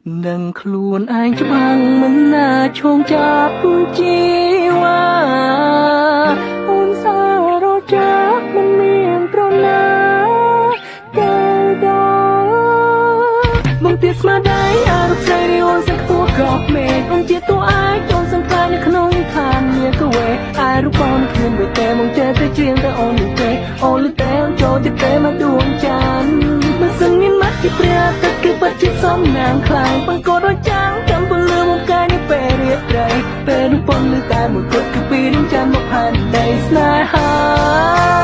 នឹងខ្លួនឯងច្បាំងមិនណាឈោងចាប់ជីវ៉ាអូនសារចាក់មិនមានប្រណាកែដល់មកទៀតស្មារតីអារូបស្រីរីអូនសឹងខ្ពស់កប់មេឃអូនជាតួឯកចូលសង្ខ្លានៅក្នុងឋានមាកវេអារូបបងគ្មានវេទេមកចេះតែច្រៀងតែអូននេះទេអូនលឺតែអូនចូលចិត្តទេមកដួងច័ន្ទបើសិនមានមាត់ជាព្រះអាទិត្យគឺពិតជាសំណាងខ្លាំងបង្កដូចចាំងចាំពលឺមកកាយនៅពេលរាត្រីពេលនោះប៉ុនលឺតែមួយគត់គឺពីរចាំមកផែនដីស្នេហា។